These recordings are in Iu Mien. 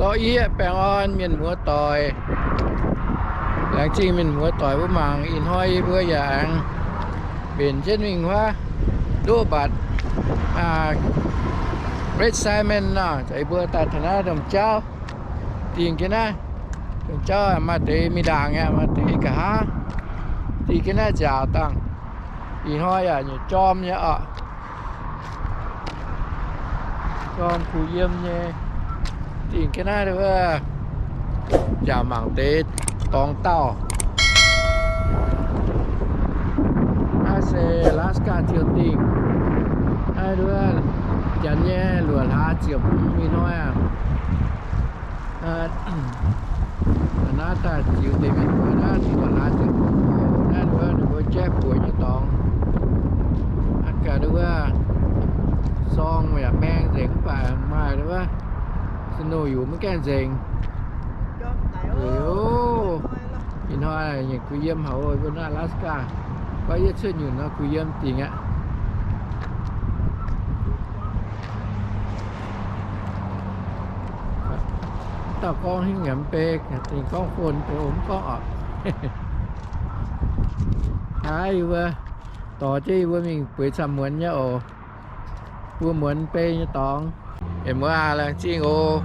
Gorqv-yieqv baengh orn mienh muoz doic. Laengz zingh mienh muoz doic mbuo mangc. Ih hnoi yie mbuo yaac aengx mbenc jienv mingh wuov ndoqv mbatc red cement nor, yie mbuo daaih taux naaiv domh jauv, dingh jienv naaiv domh jauv maaih deix mingh ndaangc aqv, maaih deix nqa'haav, dingh jienv naaiv nziaauc dangh. Ih hnoi yaac nyei jorm nyei oc. Jorm kuh yiem nyei. Dingh jienv naaiv wuov, yaac mangc deix dorngx dauh. Naaiv se Alaska ziouc dingh. Naaiv wuov janx nyei luoqc hlaax ziepc hmz ih hnoi aqv. Naaiv daaih ziux deix mingh wuov naaiv luoqc hlaax ziepc hmz, naaiv wuov ninh mbuo jaiv buoz nyei dorngx. Aqv gaax wuov, sorng yaac maeng nzengc mv baac maaih wuov snow yaac maiv gaengh nzengc. Ih hnoi nyei kuh yiem haic, mbuo naaiv Alaska, gorngv yietv cuotv nyunc nor kuh yiem dingc aqv. Dauh gorngv hingv nyei mv bei, dingh gorngv phone deix mv gorngv oc. Aav, yie mbuo dorh jienv yie mbuo mingh bueix camv muonz nyei oc. Mbuo muonz bei nyei dorngx. Mienh muoz aah, laengz zingh oc.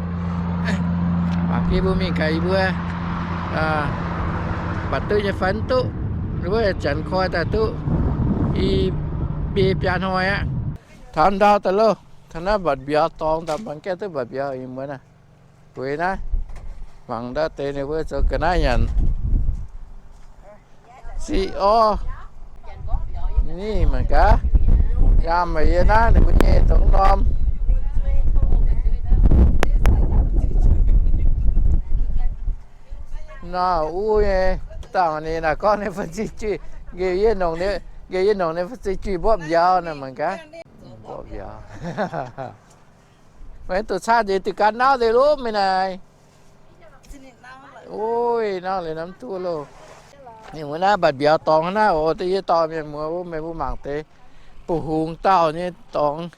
Mangc gaax mbuo mingh gaax yie mbuo mbatc duqv nyei fai mv duqv. Wuov janx koi daaih duqv i biei biaa hnoi aqv. Taux ndau daaih loh, taux naaiv mbatc mbiauz dorngx daaih, mangc gaax duqv mbatc mbiauz, mienh muoz aah. Bueix naaiv, mangc ndau deix ninh mbuo zoux ga'naaiv nyanc. Siqv orv. Ninh mangc gaax, yangh meih yie naaiv ninh mbuo nyei dongh norm nor uv nyei. Dangh ninh naaic gorngv ninh fa'zinh juih, nqemh yie nongc ninh, nqemh yie nongc ninh fa'zinh juih mborqv mbiauz naaic, mangc gaax. Mborqv mbiauz. Meih duqv camv nziex diuh ga'naaiv nzengc lov meih naaic. Oi, nangv liuz norm duqv loh. Ninh mbuo naaiv mbatc mbiauz dorngx naaiv oc, da'yietv dorngx, mienh muoz, meih mbuo mangc deix, ba'hungx dauh nyei dorngx.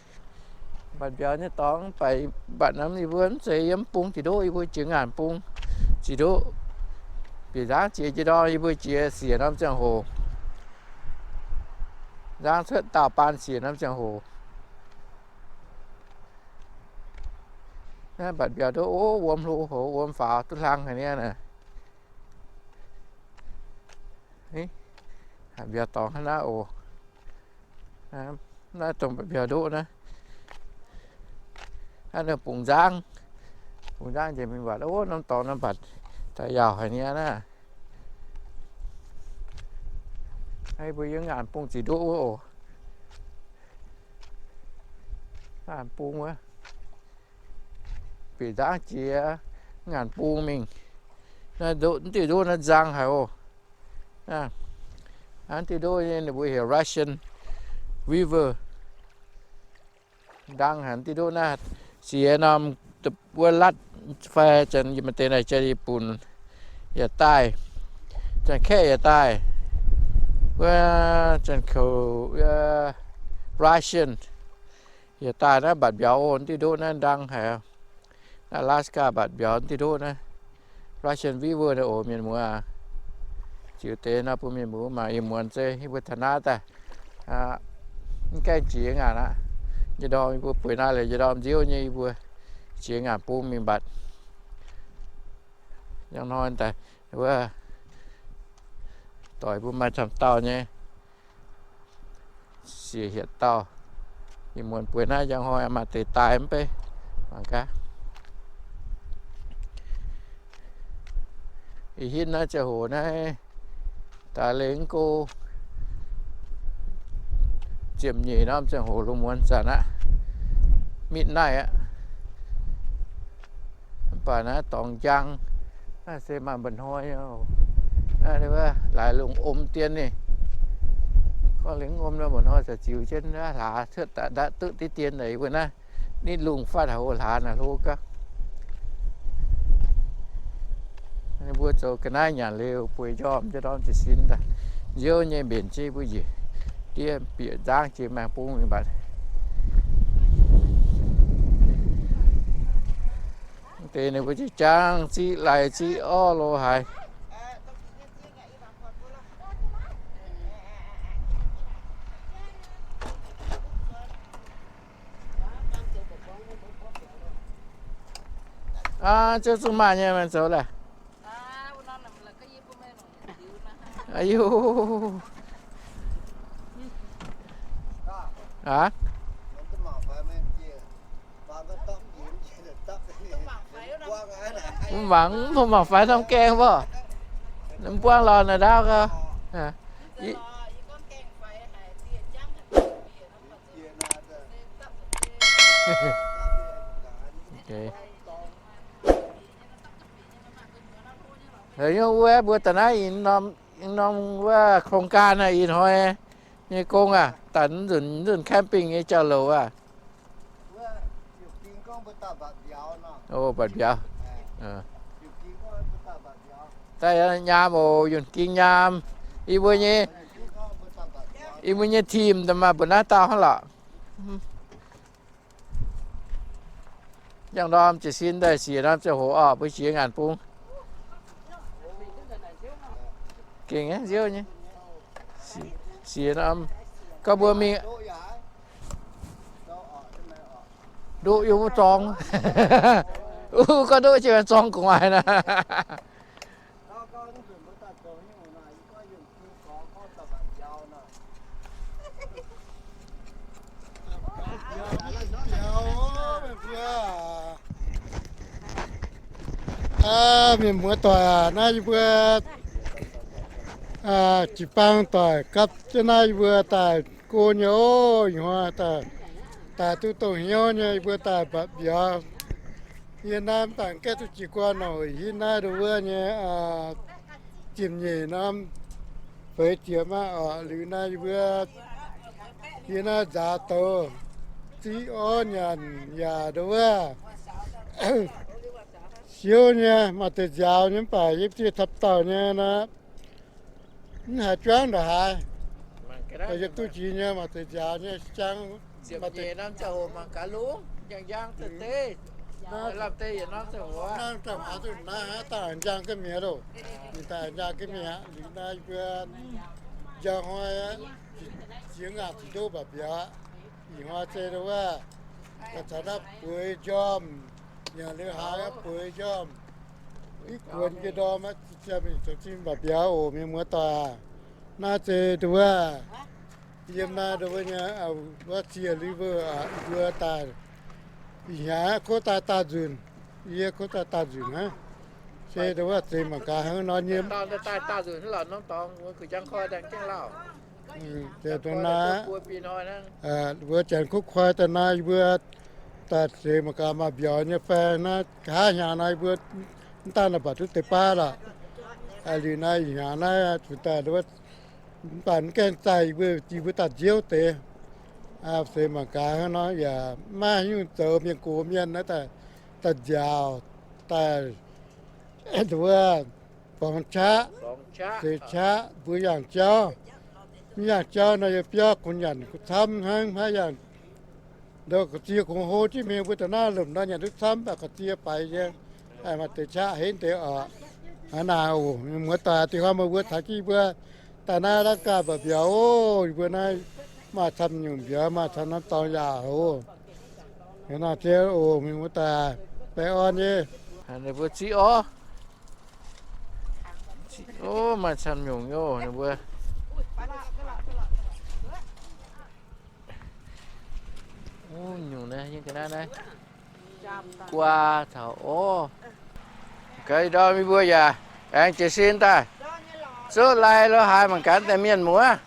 Mbatc mbiauz nyei dorngx, mv baac mbatc norm yie mbuo mv zeiz yiem bung ziqc ndoqv, yie mbuo jiex ngaanc bung ziqc ndoqv. Bieqc nzangv jiex jiez ndorm yie mbuo jiex siec norm ziangh hoc. Nzangv cuotv daauh baan siec norm ziangh hoc. Naaiv mbatc mbiauz ndoqv, o, wuom hlo hoz, wuom faaux duqv hlang haic niaa. Mbiauz dorngx hnangv naaiv oc. Naaiv dongh mbatc mbiauz ndoqv naaiv. Naaiv bungx nzangv, bungx nzangv njiec mingh mbatc, o, norm dorngx norm mbatc daaih yaauc haic niaa naaiv. Mbuo yiem ngaanc bung ziqc ndoqv wuov oc. Ngaanc bung wuov, bieqc nzangv jiex ngaanc bung mingh. Naaiv diuh ndoqv naaiv nzang haic oc. Naaiv diuh ndoqv nyei ninh mbuo heuc Russian River. Ndang haic diuh ndoqv naaiv, siex norm wuov latv fai janx maaih deix naaic janx Yietc Bunc yaac daaih, janx-kaeqv yaac daaih, wuov janx-koux, wuov Russian yaac daaih naaiv mbatc mbiauz oc. Diuh ndoqv naaiv ndang haic. Naaiv Alaska mbatc mbiauz diuh ndoqv naaiv, Russian River naaiv oc, mienh muoz. Ziux deix nor bun mienh muoz mangc. Ih muonz se yie mbuo taux naaiv daaih, mv gaengh jiex ngaanc aqv. Njang ndorm yie mbuo bueix naaiv liuz, njang ndorm nziouv nyei yie mbuo jiex ngaanc bung mingh mbatc. Njang hnoi daaih wuov, doic mbuo maaih camv dauh nyei, siec hietc dauh. Ih muonz bueix naaiv njang hnoi maaih deix daaih mv bei. Mangc gaax. Ih hitv naaiv ziangh hoc naaiv, daaih lengh go ziepc nyeic norm ziangh hoc lungh muonz zanc aqv, midnight aqv. Mv baac naaiv dorngx njang, naaiv se maaih mba'hnoi, naaiv laaix lungh om dien ni. Gorngv lingh om nor mba'hnoi caux ziux jienv hlaax cuotv daaih ndatv duqv diqv dien naaic mbuo naaiv. Nitv lungh fatv haic, hlaax naaic hlo gaax. Mbuo zoux ga'naaiv nyanc liuz bueix njormh, njormh ndorm jiez sin daaih, nziouv nyei mbenc jienv mbuo njiec, ndiev bieqc nzangv jiex maengx bung mingh mbatc. Mv Deix ninh mbuo jiex jaang ziqv lai ziqv orv lo haaix. Aa, ziouc zungv maaih nyei, mienh zoux laeh. Aa, mv mangc, mv mangc faix norm gaengh mbuo. Mv buangv lorz naaic ndaauv gau. Heuc nyungc wuov mbuo da'naaiv norm wuov โครงการ ih hnoi nyei gong aac, daaih nzunc camping nyei jauv-louc aac. Mbatc mbiauz. Daaih nyaam oc, yunh ging nyaam. Yie mbuo nyei, yie mbuo nyei team daaih maaih mbu'naaiv dauh hnangv lorqc. Njang ndorm jiez sin daaih siec norm ziangh hoc orqc, mbuo siec ngaanc bung. Gengh nziouv nyei. Siec norm, gorngv mbuo mingh nduqv yie wuov zorng. Gorngv nduqv jiex zorng gu'nguaaic naaic. Mienh muoz doic aac, naaiv yie mbuo jiu-baang doic gapv jienv naaiv yie mbuo daaih go nyei oc. Ih hnoi daaih duqv dongh hnyouv nyei, yie mbuo daaih mbatc mbiauz. Yie naaiv mv baac gaeqv duqv jiez gorn nor, hingv naaiv nduov wuov nyei ziepc nyeic norm feix ziepc maah oc. Liuz naaiv yie mbuo yie naaiv nzaaux douz ziqv orv nyanc yaac nduov wuov siouv nyei, maaih deix nziaaux nyei mv baac yie mv ziex camv dauh nyei nor, mv haiz juangv ndongc haaix. Yie duqv njiec nyei maaih deix nziaaux nyei jang. Naaiv dangh haaix duqv naaiv haaix dangh njang ga'mienh loh. Ninh daaih njang ga'mienh aqv. Liuz naaiv yie mbuo njang hnoi ziex ngaanc ziqc ndoqv mbatc mbiauz aqv. Ih hnoi se wuov, daaih caux naaiv bueix njormh, yaac liuz haaix bueix njormh, ih guonx jienv ndorm aqv, ziouc mingh zoux zinh mbatc mbiauz oc, mienh muoz doic aac. Naaiv se nduov wuov, yiem naaiv nduov wuov nyei, wuov ziex liuz mbuo, mbuo daaih, ih hnyangx kov daaih daauh nzunc, yie kov daaih daauh nzunc hnangv. Se nduov wuov zeix mangc gaax hnangv nor nyei. Mbuo janx kuv koi daaih naaiv, yie mbuo daaih zeix mangc gaax maaih mbiauz nyei fai naaiv, nqa'haav hnyangx naaiv yie mbuo mv daan naaic mbatc duqv deix baav lorqc. Liuz naaiv ih hnyangx naaiv zuqc daaih mv baac mv gaengh zaih yie mbuo, yie mbuo daaih nziouv deix. Zeix mangc gaax hnangv nor yaac maiv hiuv zoux mienh gox mienh naaiv daaih nziaauc, daaih nduov wuov borngz qaqv, zeix qaqv, mbuo yangh jauv. Mv yangh jauv nor yie biauv kungx nyanc kungx camv hnangv, maiv yangh ndoh ga'zie kungx hlo jienv mingh. Mbuo da'naaiv lomc nor nyanc duqv camv, mv baac ga'zie baix nyei. Maaih deix qaqv henv deix oc. Hnangv naaic oc, mienh muoz doic, dih hnoi meih mbuo caux jienv yie mbuo daaih naaiv laengz gaax mbatc mbiauz oc. Yie mbuo naaiv maaih camv nyungc mbiauz, maaih camv norm dorngx yaac hoc. Hnangv naaic zien oc, mienh muoz doic, baengh orn nyei. Ninh mbuo ziqv orv. Ov, maaih camv nyungc nyei oc, ninh mbuo. Ov, nyungc naaiv yie ga'naaiv naaiv guaa taux orv. Gaax ndorm yie mbuo yaac aengx jiez sin daaih zouv lai lo haaix mangc gaax deix mienh muoz.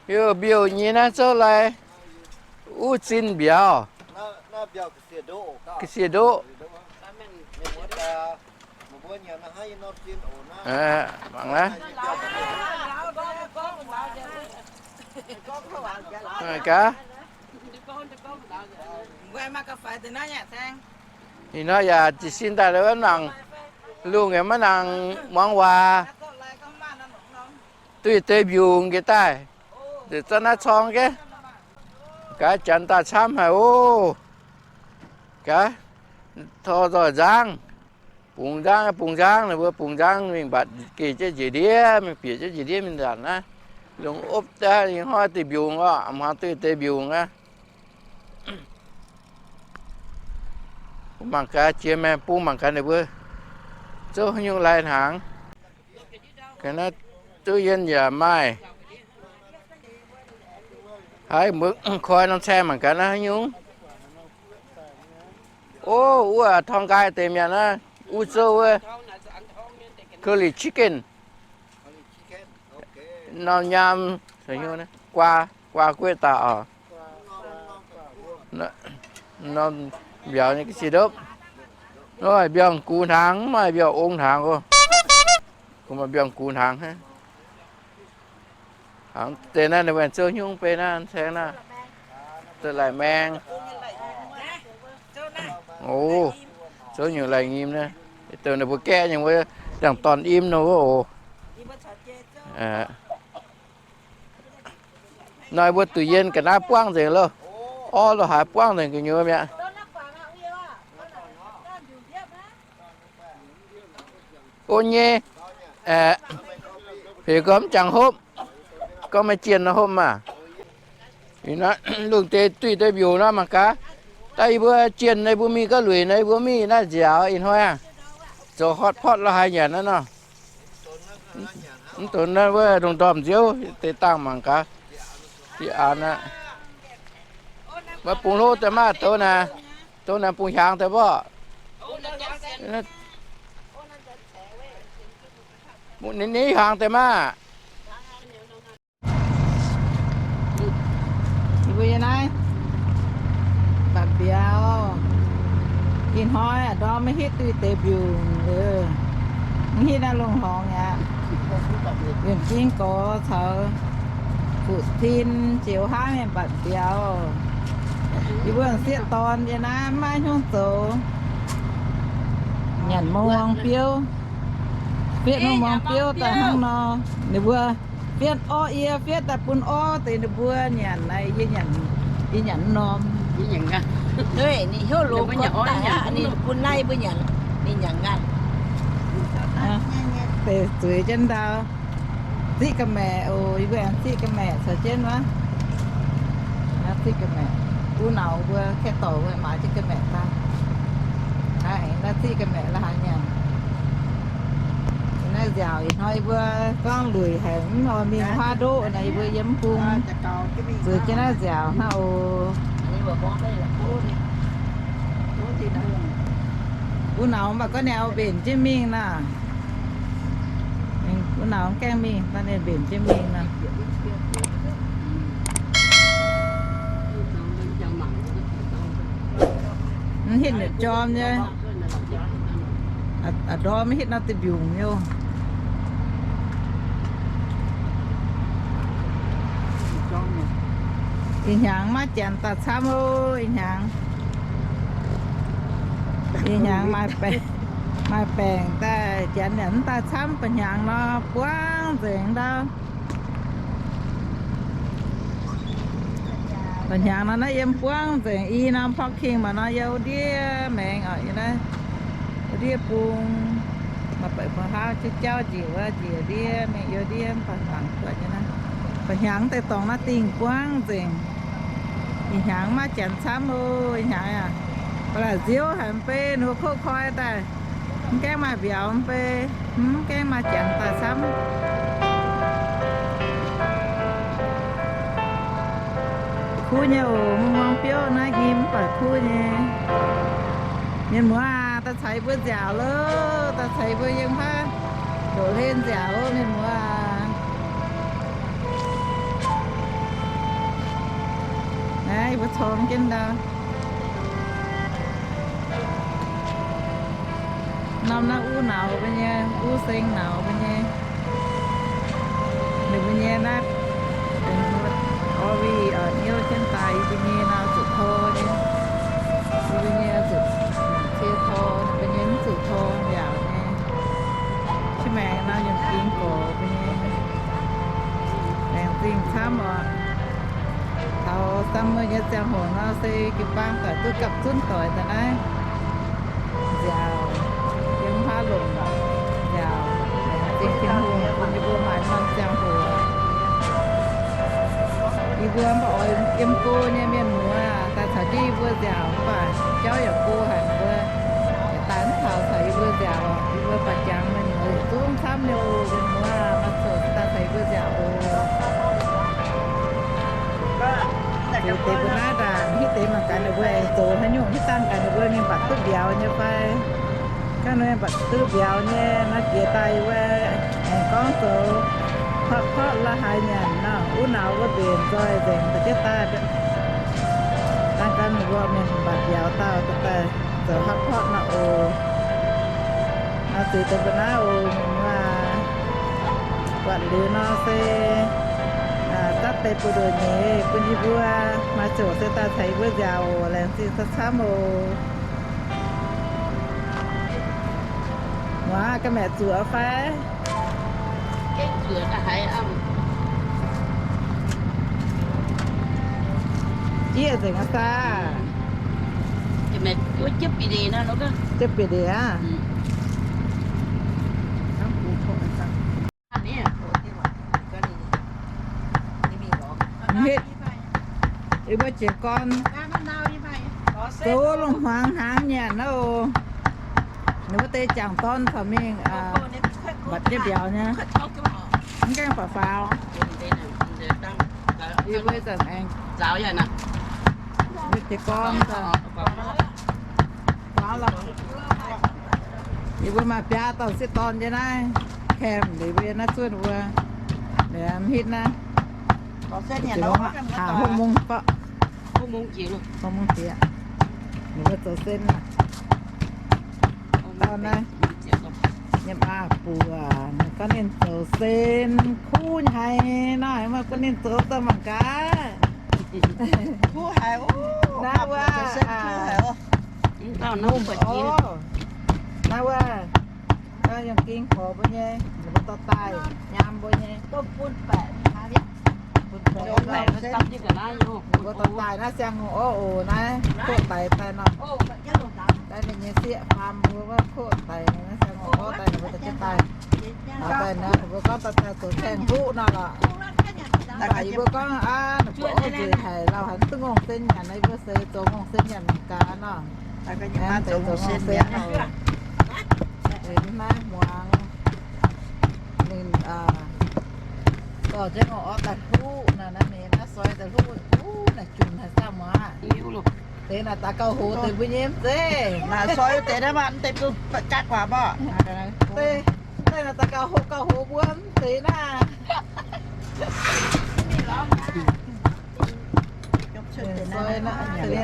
Mbiouh mbiouh nyei naaiv zouv lai. Uv zinh mbiauz. Ga'sie ndoqv. Mangc naaiv. Gaax. Ih hnoi yaac jiez sin daaih wuov mangc lungh yaac maiv nangc muangx waac. Duqv deix mbiungc njiec daaih, nzengc za'naaiv corng jienv. Gaax, janx daaih camv haic oc. Gaax, Tor nzoih nzangv, bungx nzangv, bungx nzangv, ninh mbuo bungx nzangv mingh mbatc geh jienv njiec ndiev, mingh bieqc jienv njiec ndiev mingh nzanc naaiv. Longc opv daaih ih hnoi deix mbiungc oc, hmuangx duih deix mbiungc aqv. Bun mangc gaax, jiex maengx bung mangc gaax ninh mbuo zouv haaix nyungc lai hnaangx. Ga'naaiv duqv yienh yaac maaih. Haiz mbuo koi norm caeng mangc gaax naaiv haaix nyungc. O, wuov torng nqaai deix mi'aqv naaiv, wuov zouv wuov. Curry chicken. Norm nyaam, guaa, guaa gueiv daaih oc. Norm mbiauz nyei ga'sie ndopv. Mbiauz-gux hnaangx, maaih mbiauz-ong hnaangx oc. Maaih mbiauz-gux hnaangx. Deix naaiv ninh mbuo zouv haaix nyungc bei naaiv, caeng naaiv. Zouv lai-maeng. O, zouv nyungc lai-nyim naaiv. Dongh ninh mbuo gaeqv nyei wuov, dangh dorn im nor wuov oc. Aa, hnoi mbuo duqv yienh ga'naaiv buangv nzengc loh. Orv loh haaix buangv nzengc gu'nyuoz mi'aqv. O nyei, aeqv, heuc gorngv mv jangx hopv, gorngv maiv jienh nor hopv maah. Lungh deix duih deix mbiungc nor mangc gaax. Daaih yie mbuo jienh naaiv mbuo mingh gauh lueic naaiv, yie mbuo mingh naaiv nziaauc ih hnoi aqv. Zoux hotpot la'haaix nyanc naaiv nor. Mv dungx naaiv wuov ndongc ndorm nziouv deix dangh mangc gaax. Fih aanx aqv. Maiv bungx hlo daaih maah, douz naaic, douz naaic bungx hiaangx daaih mborqv. Ninh, ninh hiaangx daaih maah. Yie mbuo yiem naaiv mbatc mbiauz. Ih hnoi a'ndorm maiv hitv duih deix mbiungc, mv hitv naaiv lungh hnongx aqv. Yiem Ging Gorx caux Fu Tin ziouc hnangv mienh mbatc mbiauz. Yie mbuo sieqv dorn yiem naaiv maiv hnyungv zoux, nyanc mu'muangx biouv, fietv mu'muangx biouv daaih hnangv nor. Ninh mbuo fietv orv yie, fietv daaih bun orv deix ninh mbuo nyanc naaiv, yie nyanc, yie nyanc mv norm. Ninh hnyouv longx, ninh bun naaiv mbuo nyanc, ninh nyanc nqaatv. Deix zueiz jienv ndau. Ziqv ga'maeqc oc, yie mbuo aengx ziqv ga'maeqc caux jienv wuov. Ziqv ga'maeqc, wuov nauz mbuo kaeqv dorc mbuo maaiz jienv ga'maeqc daaih. Naaiv aengx naaiv ziqv ga'maeqc la'haaix nyanc. Naaiv nziaauc ih hnoi yie mbuo gorngv lueic haic mv oix mingh huaav ndoqv naaiv, yie mbuo yiem mv bung zueiz jienv naaiv nziaauc hnangv oc. Wuov nauz mv baac gorngv ninh mbenc jienv mingh naaic. Wuov nauz mv gaengh mingh, ninh mbenc jienv mingh nor. Mv hitv ninh jorm nyei. A'ndorm mv hitv nor deix mbiungc nyei. Ih hnyangx maiv janx daaih camv oc, ih hnyangx. Ih hnyangx maaih baengc, maaih baengc daaih janx yaac mv daaih camv. Ba'hnyangx nor buangv nzengc ndau. Ba'hnyangx nor naaiv yiem buangv nzengc. I norm parking maaih nor yiem ndiev maengx oc, yiem naaiv ndiev bung. Maaih baeqc bung hauv jauv jauv njiec wuov, njiec ndiev mingh yiem ndiev mv baac mangc buatc nyei naaiv. Ba'hnyangx deix dorngx naaiv dingh buangv nzengc. Ih hnyangx maiv janx camv oc, ih hnyangx aqv. Ba'laqc nziouv haic mv bei, ninh mbuo kov koi daaih. Mv gaengh maaih mbiauz mv bei, mv gaengh maaih janx daaih camv. Kuv nyei oc, mu'muangx biouv naaiv nyim mv baac kuv nyei. Mienh muoz aac, daaih caux yie mbuo nziaauc loh, daaih caux yie mbuo yiem haav ndoqc hlen nziaauc oc, mienh muoz aac. Naaiv yie mbuo corng jienv ndau. Norm naaiv uv nauz mbuo nyei, uv seng nauz mbuo nyei. Ninh mbuo nyei naaiv benx R V oc, niouv jienv daaih. Yie mbuo nyei nor zuqc tor nyei. Yie mbuo nyei zuqc cie tor, ninh mbuo nyei mv zuqc tor mbiaauc nyei. Qiex maengx nor yiem ging gorx mbuo nyei. Laengz zingh camv oc. Taux summer nyei ziangh hoc nor se jiu-baang doic duqv gapv zunv doic daaih naaiv. ziangh hoc, yie mbuo mv baac oix yiem go nyei mienh muoz daaih caux jienv yie mbuo nziaauc, mv baac jauv yaac go haic, mbuo daaih mv taux caux yie mbuo nziaauc. Yie mbuo baac jangx mienh muoz yietc zungv camv nyei oc. Mienh muoz, maaih ziangh hoc daaih caux yie mbuo nziaauc oc. Ziux deix mbuo naaiv ndaangc, hitv deix mangc gaax ninh mbuo aengx zoux haaix nyungc, hitv dangh gaax ninh mbuo mingh mbatc duqv mbiauz nyei fai. Ganh ninh mbatc duqv mbiauz nyei nor, jiex daaih yie mbuo aengx gorngv zoux hotpot la'haaix nyanc nor, wuov nauz wuov mbenc nzoih nzengc da'jienv daaih. Dangh ganh ninh mbuo mingh mbatc mbiauz dauh daaih zoux hotpot nor oc. Nor ziux deix mbuo naaiv oc, mienh muoz. Buatc liuz nor se zatv deix buoz-ndoqv nyeiz bun yie mbuo, maaih ziangh hoc se daaih caux yie mbuo nziaauc oc. Laengz zingh camv-camv oc. Muoz, ga'maeqc zuoqc fai? Jieqv nzengc aqv saah? Jieqv bieqc ndeic aqv. Mv hitv, yie mbuo jiez gorn zoux lungh hmuangx hnaangx nyanc oc. Ninh mbuo deix jangc dorn corc mingh mbatc jienv mbiauz nyei. Mv gaengh baac faaux. Yie mbuo zanc aengx jiez gorn. Yie mbuo maaih biaa dauh sieqv dorn nyei naaiv, camp liuz mbuo yiem naaiv zuoqv ninh mbuo. Mv hitv naaiv, haac hungh mungh, hungh mungh jiex, ninh mbuo zoux sen aqv. Naaiv yiem aqv buoc, gorngv ninh zoux sen kuv haic nor, maaih bun ninh zoux daaih mangc gaax. Kuv haic oc. Naaiv wuov, naaiv wuov, yangh ging horc mbuo nyei, ninh mbuo dorh daaih nyaam mbuo nyei. Ninh mbuo dorh daaih naaiv siang-ngongh orv oc, naaiv koqv daic daaih nor. Daaih ninh nyei sieqv faam mbuo wuov koqv daic naaiv siang-ngongh orv daaih, ninh mbuo dorh jienv daaih. Daaih naaiv ninh mbuo gorngv dorh daaih zoux caeng huqv nor lorqc. Mv baac yie mbuo gorngv aav, ninh mbuo orv nzueic haic, lauh haic, mv duqv ngongh sen nyanc nor, yie mbuo se zoux ngongh sen nyanc gaax nor. Zoux ngongh sen nor. Naaiv muangx ninh dorh jienv ngongh orv daaih hluqv nor, naaiv ninh naaiv soi daaih hluqv, naaic junc haic saah muoz. Deix naaic daaih gauh hoz deix mbuo nyei mv zeiz. Naaic soi deix naaiv maaih deix mbuo gaatv guaax mborqv. Deix naaic daaih gauh hoz gauh hoz mbuo mv zeiz naaiv. Soi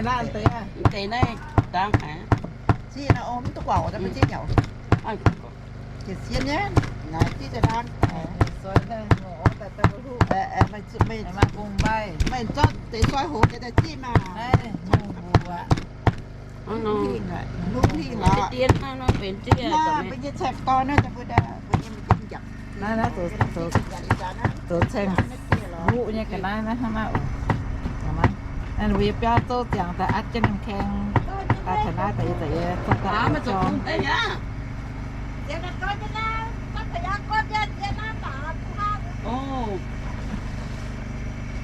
naaiv deix, deix naaiv deix. Ziqv naaiv om mv duqv guangc daaih maiv ziqv nyauc. Jiez sien nyei, naaic jiqv daaih dang. Soi naaiv ngorc daaih daaih mbuo hluqv. Meih zorqv deix soi hoz deix daaih ziqv maah. Hluqv hingh aqv. Hluqv hingh aqv. Mbuo nyei caeng dorn naaiv, mbuo nyei mv njapc. Naaiv, naaiv zoux, zoux caeng huqv nyei ga'naaiv naaiv hnangv naaiv oc. Naaiv mbuo yie biauv zouv ziangx daaih atv jienv ninh kaeng daaih taux naaiv daaih yie za'gengh zorqv daaih jorm.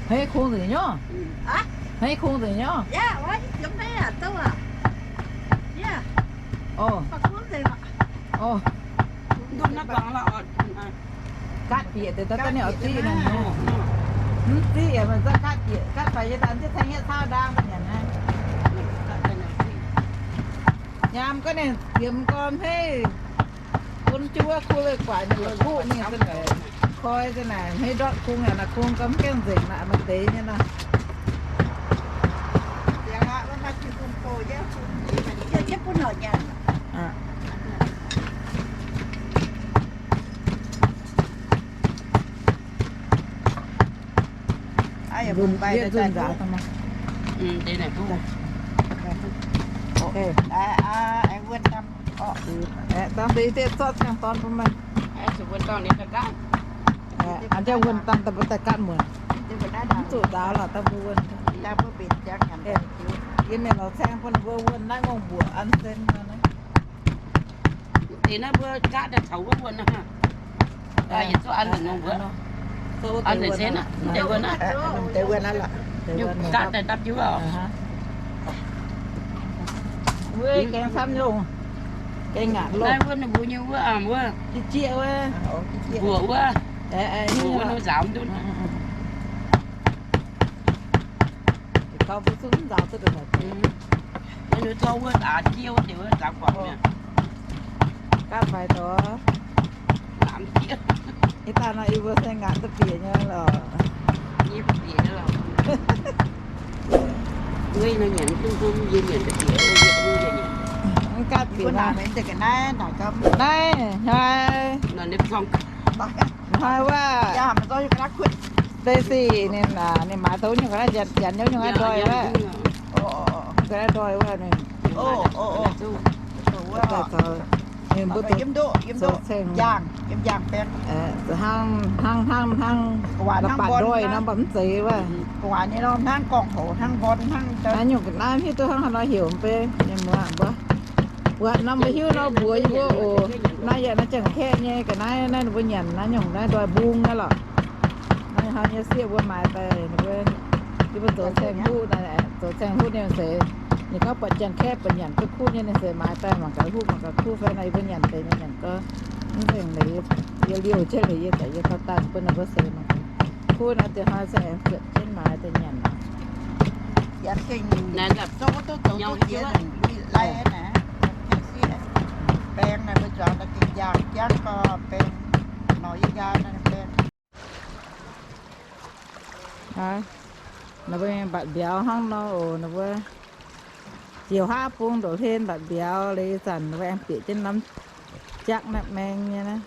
Hneiv kungx nzengc nyorv. Hneiv kungx nzengc nyorv. Orv. Gaatv bieqc deix daaih daaih ninh oix ziqv naaic. Mv ziqv yaac meih zorqv gaatv bieqc, gaatv faix yie daaih ziqv tengx yietv cauv ndaang daaih nyanc naaiv. Nyaam gorngv ninh yiemx gorn hmeiv bun jienv wuov kuv leih guaix ninh la'kuqv mingh se naaic, koi se naaic hmeiv ndortv kung yaac naaic kung gorngv gaengh nzengc naaic maaih deix nyei nor. Dangh deix deix zorqv ziangh dorn bun meih. An jienv wuonh dangh daaih mbuo daaih gaatv muonc. Mv zuqc nzaaux lorqc dangh mbuo wuonh. Yie mienh lorz caeng bun mbuo wuonh naaiv ngongh mbuoqc an sen nor naaiv. Deix naaiv mbuo gaatv daaih caux wuov wuonh naaiv. Aa, yietc zungv an nzengc nor wuov. An nzengc se naaiv, deix wuov naaiv. Deix wuov naaiv lorqc. Yie gaav daaih dapv jienv wuov. Wuov gaeng camv longh. Gaeng ngaatc longh. Naaiv wuov ninh mbuo nyei wuov, wuov. Jieqv wuov. Mbuoqc wuov. Mbuoqc wuov nor nzaaux duqv. Taux mbuo zungv nzaaux duqv deix. Naaiv nor tov wuov daaix jieqv wuov deix wuov nzaaux guangc mi'aqv. Gapv faix doz. Laamz jieqv. Ih daaih nor yie mbuo se ngaatc duqv bieqc nyei lorqc. Yie bieqc nyei lorqc. Nduov nor nyanc duqv hmz yie nyanc duqv bieqc, yie duqv nyanc. Mv gapv bieqc naaiv, naaiv hnoi, hnoi wuov. Stacy ninh, ninh maaiz taux nyungc ga'naaiv janx, janx nyungc ga'naaiv ndoih wuov. Ga'naaiv ndoih wuov ninh. Ninh mbuo zoux, zoux ceng, hnangv, hnangv, hnangv, hnangv la'baatc ndoih nor mv baac mv zeiz wuov. Naaiv nyungc ga'naaiv hiuv duqv hnangv haaix nor heuc mv bei, ninh mbuo, mbuo, mbuo norm mbuo hiuv nor mbuox yie mbuo oc. Naaiv yaac naaiv Janx-Kaeqv nyei ga'naaiv naaiv ninh mbuo nyanc naaiv nyungc naaiv ndoih mbung naaiv lorqc. Naaiv hnoi nyei sieqv mbuo maaiz daaih, ninh mbuo, yie mbuo zoux caeng huv, zoux caeng huv ninh seix, ninh gorngv buatc Janx-Kaeqv buatc nyanc duqv kuv nyei, ninh seix maaiz daaih mangc gaax huv mangc gaax kuv fai nor, yie mbuo nyanc deix ninh nyanc gorngv mv nzengc leiz, yie liouh jienv leiz yie za'gengh yie taux daaih bun ninh mbuo seix mangc gaax kuv nor, dieh hnoi se aengx zuotc jienv maaiz daaih nyanc. Baeng naaiv mbuo zuangx daaih gengh njaaux jangv gorn baeng, maux yie nqaai naaiv baeng. Ninh mbuo mbatc mbiauz hnangv nor oc. Ninh mbuo ziouc haav bung ndoqc hlen mbatc mbiauz leiz zanc ninh mbuo aengx bieqc jienv norm jaqv naaiv maeng nyei naaiv.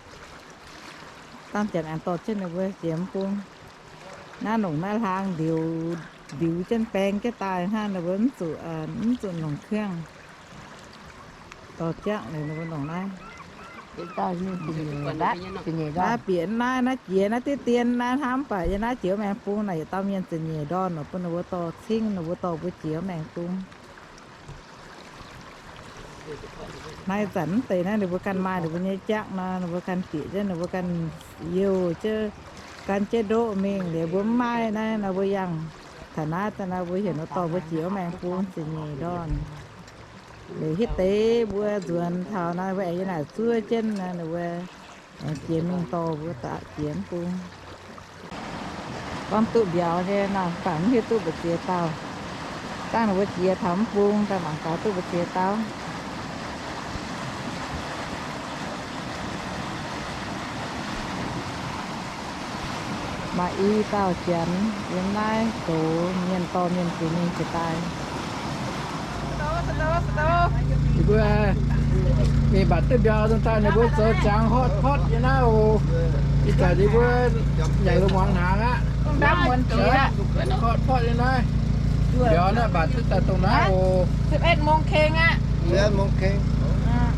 Dangh janx aengx dorh jienv ninh mbuo jiex mv bung. Naaiv longc naaiv hlaang ndiux, ndiux jienv baeng jienv daaih hnangv, ninh mbuo mv zuqc, mv zuqc longc เครื่อง dorh jaqv liuz ninh mbuo longc naaiv. Naaiv bieqc naaiv, naaiv jiex naaiv diqv dien naaiv hnangv, mv baac yie naaiv jiex maengx bung naaic yietc dauh mienh ziepc nyeic ndorn oc, bun ninh mbuo dorh cingv, ninh mbuo dorh mbuo jiex maengx bung. Naaiv zanc mv deix naaiv ninh mbuo ganh maaih ninh mbuo nyei jaqv nor, ninh mbuo ganh bieqc jienv, ninh mbuo ganh youh jienv, gan jienv ndoqv mingh. Liuz mbuo mv maaih naaiv nor, mbuo yangh taux naaiv daaih nor, mbuo heuc ninh dorh mbuo jiex maengx bung ziepc nyeic ndorn. Liuz hitv deix mbuo nzuonx taux naaiv, mbuo aengx yiem naaic zuov jienv nor, ninh mbuo aengx jiex mingh dorh mbuo daaih jiex mv bung. Gorngv duqv mbiauz nyei nor, mv baac mv hiuv duqv mbu'ziex dauh. Dangh ninh mbuo jiex taux mv bung daaih mangc gaax duqv mbu'ziex dauh. Maaih i dauh janx yiem naaiv zoux mienh dorh mienh jiex mingh jiex daaih. Yie mbuo mingh mbatc duqv mbiauz daaih, ninh mbuo zoux ziangx hotpot nyei naaiv oc. Ih zanc yie mbuo nyanc lungh muangx hnaangx aqv. Hotpot, hotpot nyei naaiv. Mbiauz naaiv mbatc duqv daaih dongh naaiv oc.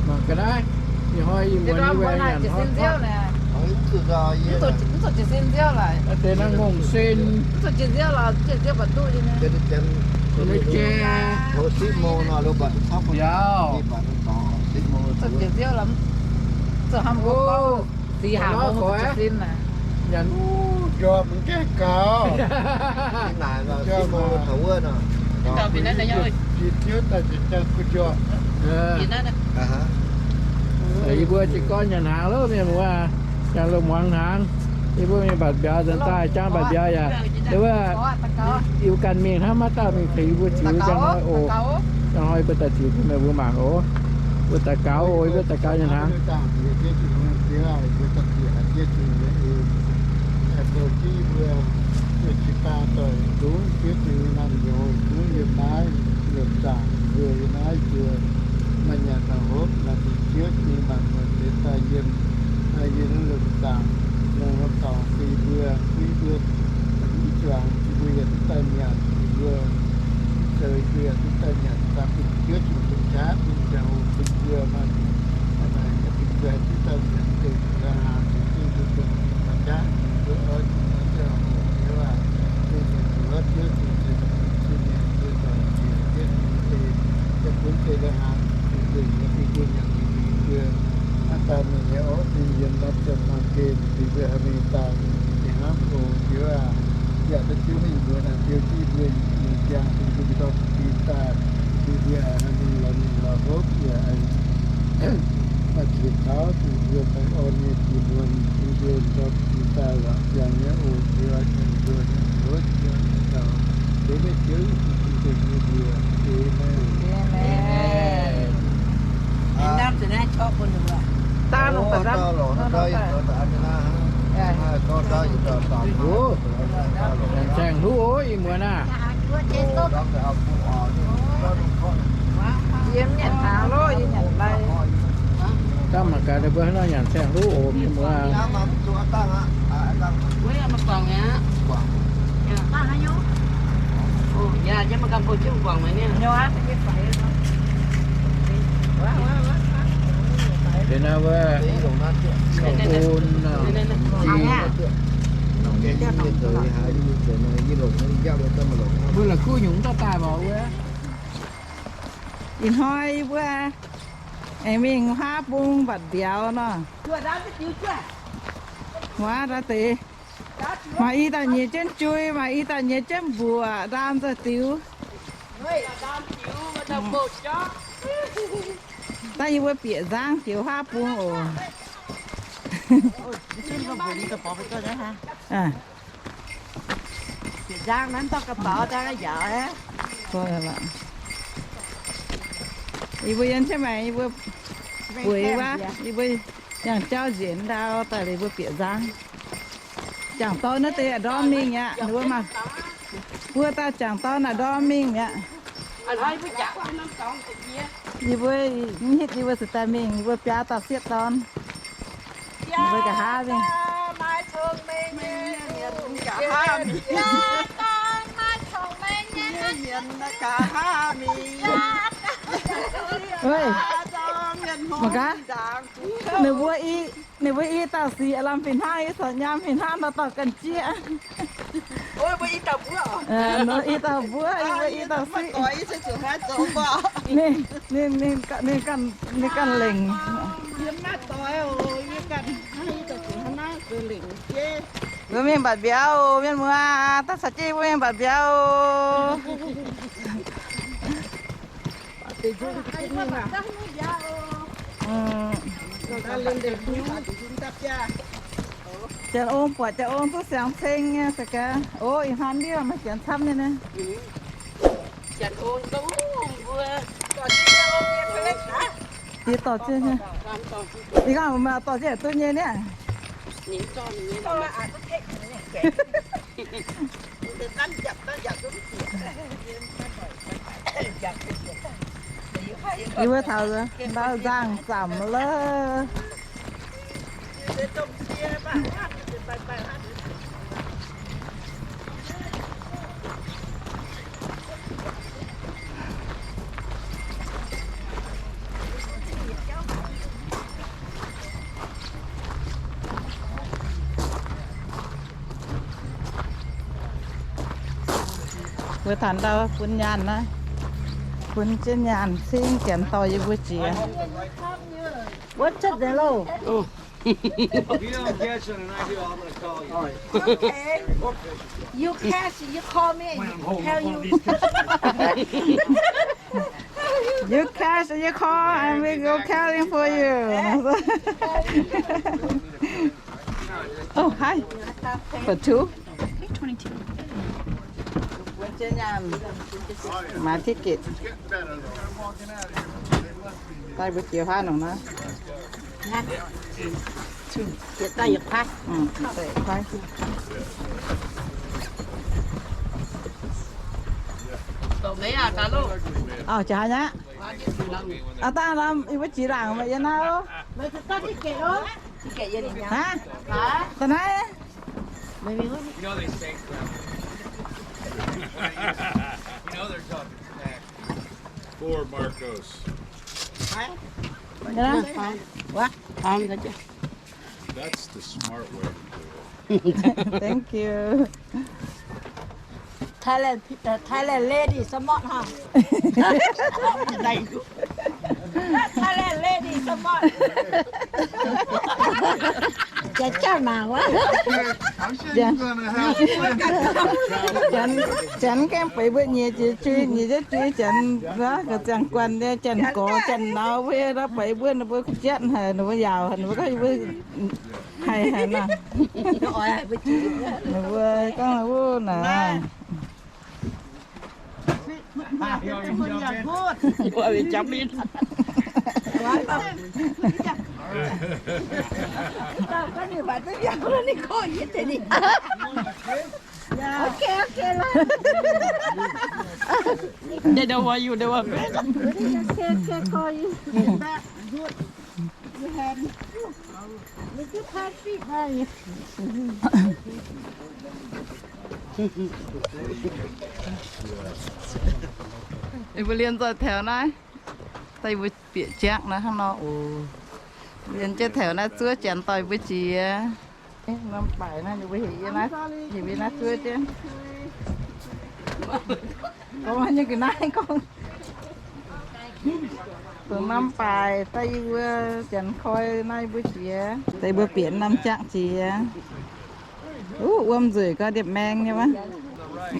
Mangc ga'naaiv, ih hnoi ih muonz yie mbuo nyanc hotpot. Naaiv deix naaiv ngongh sen. Mv jai. Mbiauz. Nyanc nuv njormh mv gaengh gaux. Jiex ziouv daaih jiex jaa kuv njormh. Yie mbuo jiez gorn nyanc hnaangx loh, mienh muoz, jangx lungh muangx hnaangx. Yie mbuo mingh mbatc mbiauz nzengc daaih, jangx mbatc mbiauz yaac, yie mbuo, yie mbuo ganh mingh hnangv, maiv dauh mingh tengx yie mbuo ziux, jangx hnoi oc. Jangx hnoi yie mbuo daaih ziux bun meih mbuo mangc oc. Mbuo daux gaux oc, yie mbuo daux gaux nyanc hnaangx. Maaih nyanc taux hopv, maaih deix ziouv nyei mangc muonz deix daaih yiem, yiem lomc zaangc, lomc lomc dorngx bun yie mbuo, bun yie mbuo mv zuangx, yie mbuo yaac duqv daaih nyanc, yie mbuo zoux, yie mbuo yaac duqv daaih nyanc, daaih bun ziouv zuqc dongh jaav, bun ziangh hoc bun yie mbuo maaih, maaih, bun yie mbuo haih duqv daaih nyanc deix zuqc la'hnaangx, zuqc zingh zuqc dongh maaih jaav, yie mbuo oix zuqc maaih ziangh hoc nyei waac, bun ziouv zuqc, ziouv zuqc, zuqc nyanc, zuqc dorngc, zuqc ziouv zuqc deix, yaac bun deix la'hnaangx, zuqc nzengc nyei bun yie mbuo nyanc, yie mbuo, yie mbuo, maaih daaih mingh nyei orqv, dingh yiem norm ziepc faang gen, dingh mbuo haih mingh daaih, dingh hnamv oc, Ziouv aac. Yaac da'jienv mingh mbuo naaic, Ziouv jiv mbuo mingh ziangh, dingh mbuo ndortv dingh daaih, dingh mbuo haih mingh lorz mingh lorz hopv, yaac maaih qiex tauv, dingh mbuo baengh orn nyei jiex muonz, dingh mbuo ndortv dingh daaih waac ziangh nyei oc, Ziouv aac, dingh mbuo nyei wuov Ziouv daux, dengv meih Ziouv Yesu Giduc nyei mbuox. Aamen. Nyanc saeng-hluv oc, ih muonz aah. Yie mv nyanc hnaangx loh, yie nyanc lai. Dangh mangc gaax ninh mbuo hnangv nor nyanc saeng-hluv oc, mienh muoz. Deix naaiv wuov, un, zing, mbuo la'kuqv nyungc dauh daaih mangc wuov. Ih hnoi yie mbuo aengx mingh haav bung mbatc mbiauz nor. Wuov deix, maaih i dauh nyiex jienv jui, maaih i dauh nyiex jienv mbuoqc, ndaam nzoih diux. Dangh yie mbuo bieqc nzangv jiex haav bung oc. Yie mbuo yiem Chiang Mai, yie mbuo bueix wuov, yie mbuo yangh jauv nzengc ndau daaih liuz mbuo bieqc nzangv. Jangc dorn naaiv deix a'ndorm mingh aqv. Ninh mbuo maaih, mbuo dauh jangc dorn a'ndorm mingh mi'aqv. Yie mbuo mv hitv yie mbuo cingx daaih mingh, yie mbuo biaa dauh sieqv dorn. Yie mbuo nqa'haav mingh. Mangc gaax, ninh mbuo i, ninh mbuo i dauh sic lamh fih hnangv, i caux nyaam fih hnangv nor dorh ganh jieqv. Ninh i dauh mbuov, yie mbuo i dauh siqv. Ninh, ninh, ninh ganh, ninh ganh lengc. Mbuo mingh mbatc mbiauz oc, mienh muoz, daaih caux jienv mbuo mingh mbatc mbiauz oc. Janx-ong buatc Janx-ong duqv siang ceng nyei se gaax. O, ih hnoi ndiev maaih janx camv nyei naaiv. Yie dorh jienv nyei. Yie gorngv maaih dorh jienv duqv nyei niaa. Yie mbuo taux ndau nzangh zamc lov. Mbuo taux ndau bun nyaanh naaiv, bun jienv nyaanh cingv janx dorh yie mbuo jiex. What's up, Delo? If you don't catch it and I do, I'm gonna call you. Okay. You catch, you call me, and you tell you. You catch, you call, and we go carrying for you. Oh, hi. For two? Maiv ticket. Daaih mbuo jiex haav nongc naaiv. Auv, jaax nyei aqv. Aa, dangh lamh, yie mbuo jiex laangc meih yiem naaiv oc. Aa, da'naaiv. Poor Marcos. That's the smart way to do it. Thank you. Thailand, uh, Thailand lady smart, huh? Thailand lady smart. Janx, Janx gaengh beiz mbuo nyiex jiex jui, nyiex jienv jui Janx, ga'ziangh guanh nyei Janx-gorx Janx-nauz mbuo, beiz mbuo, ninh mbuo kuh jatv haic, ninh mbuo yaauc haic, ninh mbuo gorngv yie mbuo haih haic nor. Ninh mbuo gorngv wuov naaic. Okay, okay, lah. They don't want you, they want me. Okay, okay, call you. Good. You have me. Look at how sweet are you? Yie mbuo liên zoih taux naaiv, daaih yie mbuo bieqc jaqv naaiv hnangv nor oc. Liên jienv taux naaiv zuov Janx doic mbuo jiex. Norm baaic naaiv ninh mbuo heuc yie naaiv, heuc yie naaiv zuov jienv. Gorngv nyei ga'naaiv gorngv, dongh norm baaic daaih yie mbuo Janx koi naaiv mbuo jiex, daaih mbuo bieqc norm jaqv jiex. Wuov wuom nzueic gau, ndiepv maeng nyei wuov.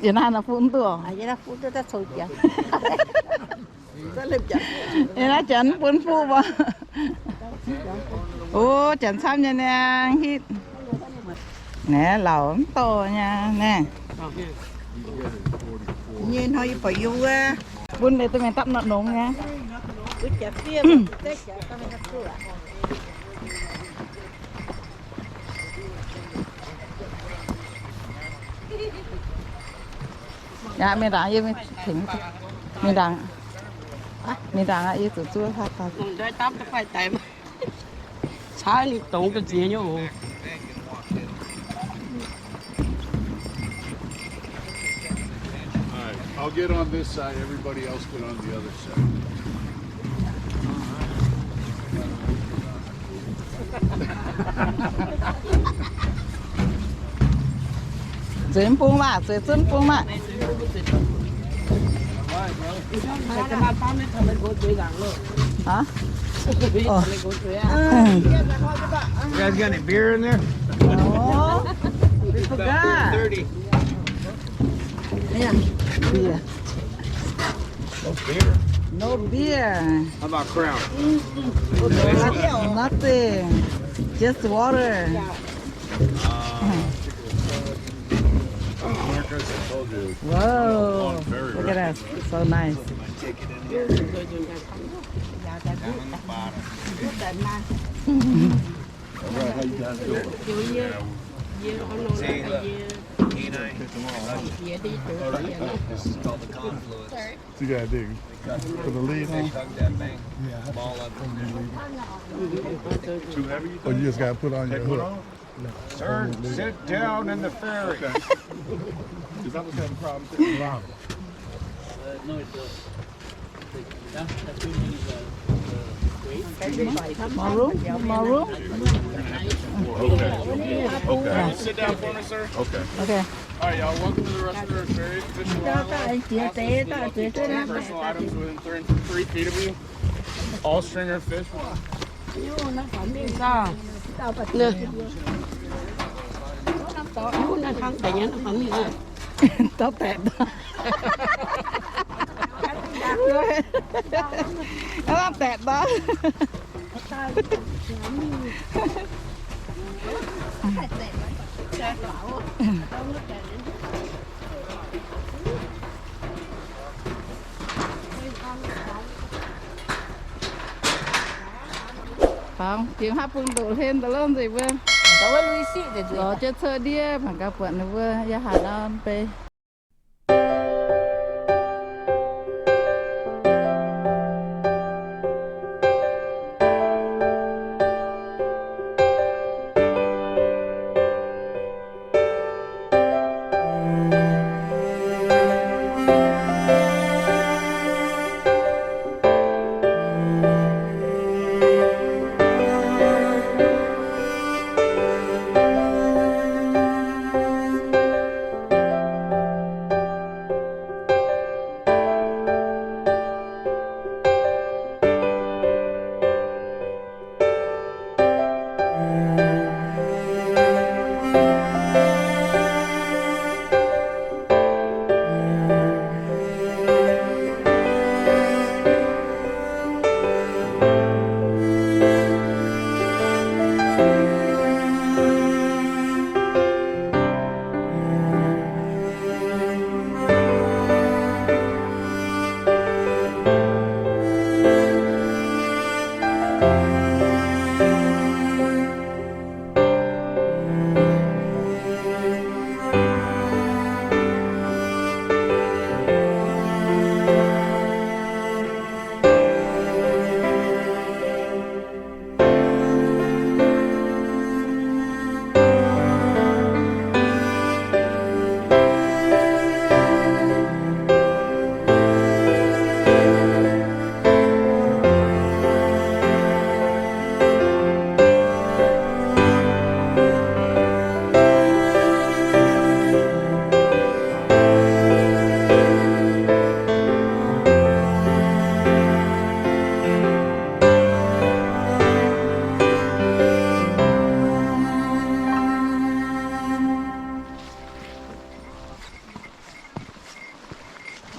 Yie naaiv nor fuqv duqv. Yie naaiv Janx bun fuqv mbuo. O, Janx camv nyei niaa, hitv. Naaiv lauc mv dorh nyei naaiv. Nyei hnoi yie buatc yie wuov. Bun leiz duqv mingh dapv nongx nyei. Yaac mingh ndaangc yie mingh tengx, mingh ndaangc, mingh ndaangc aqv, yie zuqc zuov haav taux. Caav ninh dongz ga'nziex nyei oc. All right, I'll get on this side, everybody else get on the other side. Zueiz mv bung maah, zueiz zunv bung maah. Huh? Oh. You guys got any beer in there? Oh, we forgot. Thirty. Yeah. Beer. No beer. No beer. How about Crown? Nothing. Just water. Whoa. Look at that. So nice. All right, how you guys doing? See, look. This is called the confluence. You gotta dig for the lead, huh? Too heavy, you think? Oh, you just gotta put on your hook. Sir, sit down in the ferry. Okay. Is that what's having problems? Wow. More room? More room? Okay. Okay. Sit down for me, sir. Okay. Okay. All right, y'all. Welcome to the Rushmere Ferry. Fish and wildlife. Personal items within three, three feet of you. All stringer fish. Tao taeqv daaih. Tao taeqv daaih. Fangx jiex haav bung ndoqc hlen daaih lov nzengc mbuo. Lorz jienv cuotv ndiev mangc gaax buatc ninh mbuo yaac haaix nor bei.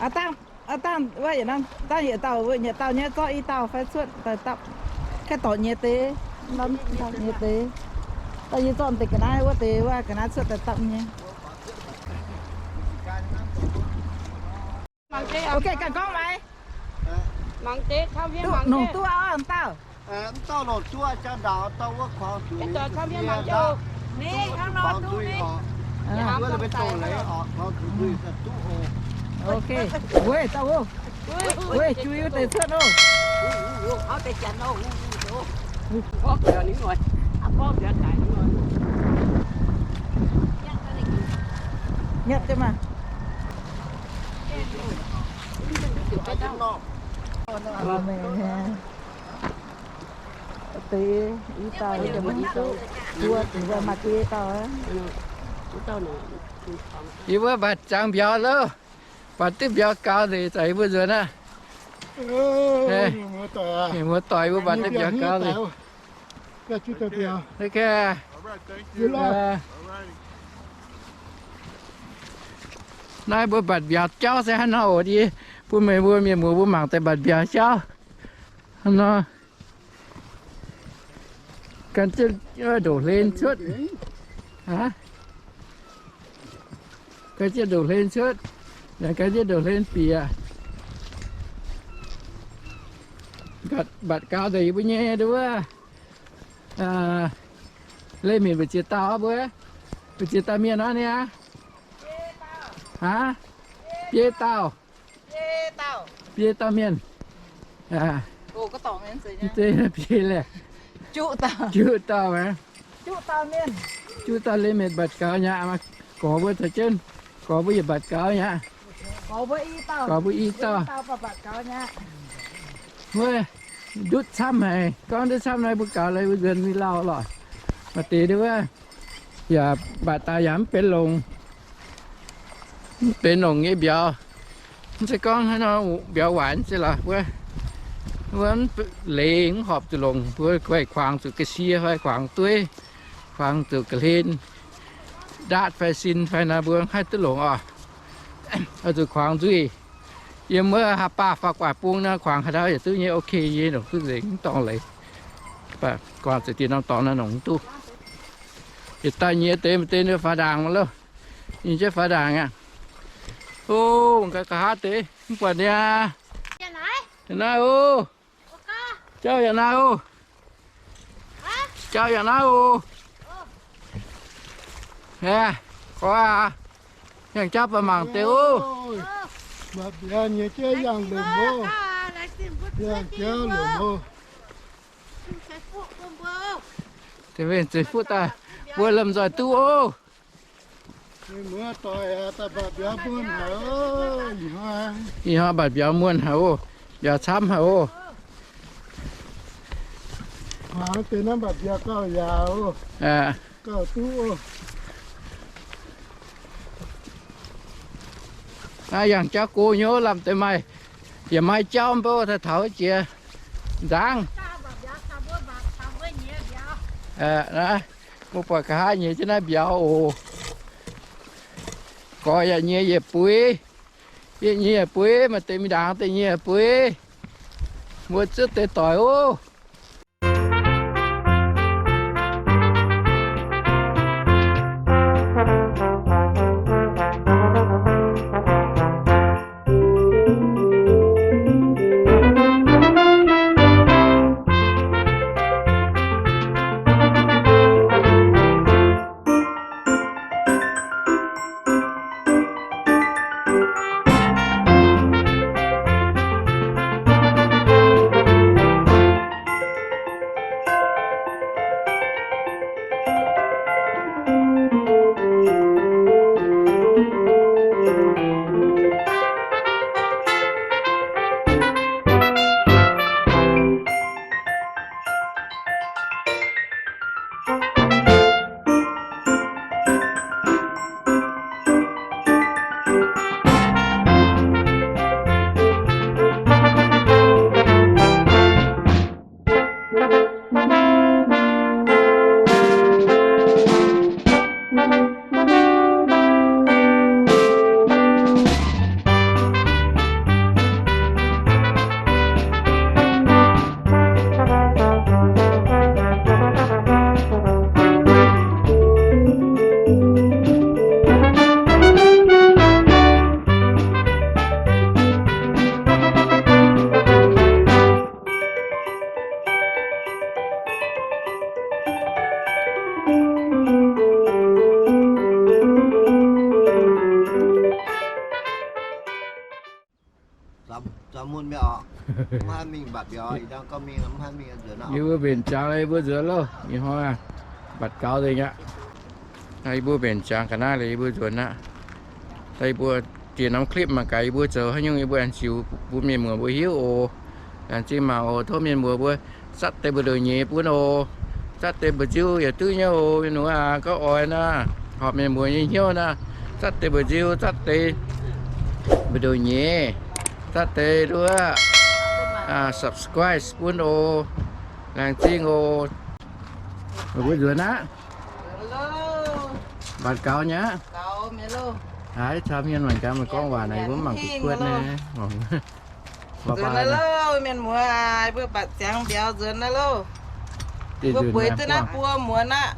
Aa, dangh, aa, dangh wuov yietc norm, dangh yietc dauh, yietc dauh nyei zorqv i dauh fai cuotv daaih dapv. Kaeqv dorngc nyei deix, norm dauh nyei deix. Daaih yie zorqv deix ga'naaiv wuov deix wuov ga'naaiv cuotv daaih dapv nyei. Ok, ganh gorngv maaiz. Duqv nongc duqv auv dauh. Ok, wuov dauh wuov. Wuov, juiz wuov deix cuotv oc. Nyietv jienv maah. Deix i dauh, duqv maaih biei dauh. Yie mbuo mbatc ziangx mbiauz loh. Mbatc duqv mbiauz gaux nzengc, za'gengh yie mbuo nzuonx aqv. Mienh muoz-doic, yie mbuo mbatc duqv mbiauz gaux nzengc. Naaiv mbuo mbatc mbiauz jauv se hnangv nor oc. Yie bun meih mbuo mienh muoz mbuo mangc daaih mbatc mbiauz jauv hnangv nor. Gan jienv ndoqc hlen cuotv. Aa, gan jienv ndoqc hlen cuotv. Gan jienv ndoqc hlen bieqc. Mbatc gaux deix yie mbuo nyei nduov. Leiz-mienh mbu'ziex dauh mbuo? Mbu'ziex dauh mienh aqv niaa? Aa, biei dauh. Biei dauh mienh. Biei laeh. Juqv dauh aqv. Juqv dauh leiz-mienh mbatc gaux nyei aqv. Gorx mbuo caux jienv, gorx mbuo yaac mbatc gaux nyei aqv. Gorx mbuo i dauh. Wuov, ndutv camv haic. Gorngv ndutv camv naaiv mbuo gaux lai mbuo nzuonx mingh lauh lorqc. Maaih deix nduov, yaac mbatc daaih yaac mv benx longc. Mv benx longc nyei mbiauz. Mv zeiz gorngv hnangv nor mbiauz waaic mv zeiz lorqc. Wuov, wuov mv leiz mv horpc zuqc longc. Mbuo guaih kuangx zuqc ga'sie fai kuangx dueiv, kuangx zuqc ga'hlen, ndaatv fai sin fai nor mbuo haih duqv longc oc. Oix zuqc kuangx nzuih. Yiem wuov haaix baac faaux gu'nguaaic bung nor kuangx haaix dauh yaac duqv nyei, ok nyei, longc duqv nzengc, mv dorngx leiz. Kuangx zuqc dieh norm dorngx nor longc mv duqv. Yietc dauh nyei deix, maaih deix faaux ndaangc loh. Ninh jienv faaux ndaangc aqv. O, nqa'haav deix mv buatc niaa. Yaac naaiv oc. Jauv yaac naaiv oc. Jauv yaac naaiv oc. Aa, gorx aac, yangh jauv baac mangc deix oc. Mbiauz nyei jauv yangh lomc oc. Yangh jauv lomc oc. Deix mengh zeiv fuqv daaih, mbuo lomh nzoih duqv oc. Ih hnoi mbatc mbiauz muonh haic oc. Mbiauz camv haic oc. Aa, yangh jauv go nyei, lamh deix maaih, yaac maaih jauv mv baac taux jiex nzangv. Mbuo buatc nqa'haav nyei jienv naaiv mbiauz oc. Gorx yaac nyei yietc buix, yietc nyei yietc buix, maaih deix mingh ndaangc deix nyei yietc buix. Mbuo zuov deix doic oc. Yie mbuo mbenc ziangx yie mbuo nzuonx loh, ih hnoi mbatc gaux nzengc aqv. Yie mbuo mbenc ziangx ga'naaiv liuz yie mbuo nzuonx aqv. Daaih yie mbuo diex norm clip mangc gaax yie mbuo zoux haaix nyungc yie mbuo aengx ziux bun mienh muoz mbuo hiuv oc. Laengz zingh mangc oc. Tov mienh muoz mbuo zatv deix mbu'ndongx nyeiz bun oc. Zatv deix mba'nziu yietc duqv nyei oc. Mienh muoz aac, gorngv oix naaic, horpc mienh muoz nyei hnyouv naaic, zatv deix mba'nziu, zatv deix mbu'ndongx nyeiz, zatv deix duqv subscribe bun oc. Laengz zingh oc. Meih mbuo nzuonx aqv. Mbatc gaux nyei aqv. Haiz caux mienh mangc gaax meih gorngv waac naaic, yie mbuo mv mangc kuv kuotv naaiv. Nzuonx naaiv loh, mienh muoz aac, mbuo mbatc ziangx mbiauz nzuonx naaiv loh. Mbuo bueix duqv naaiv buo muonz aqv.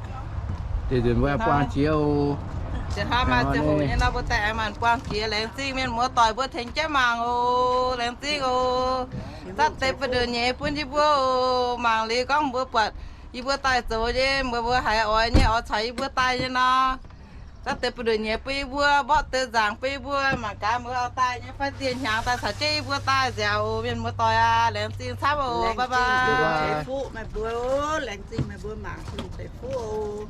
Deix nzunc mbuo buangh jiex oc. Ziouc hnoi maaih ziangh hoc nyei nor mbuo daaih aengx maanc buangh jiex. Laengz zingh mienh muoz doic mbuo tengx jienv mangc oc. Laengz zingh oc. Zatv deix bu'ndongx nyeiz bun yie mbuo oc. Mangc liuz gorngv mbuo buatc yie mbuo daaih zoux nyei, mbuo mbuo haiz oix nyei, oix caux yie mbuo daaih nyei nor, zatv deix bu'ndongx nyeiz bun yie mbuo, mborqv deix nzaangc bun yie mbuo. Mangc gaax mbuo oix daaih nyei fai dieh hnyangx daaih caux jienv yie mbuo daaih nziaauc oc. Mienh muoz doic aac, laengz zingh camv oc. Bye bye. Ceix fuqv meih mbuo oc. Laengz zingh meih mbuo mangc, ceix fuqv oc.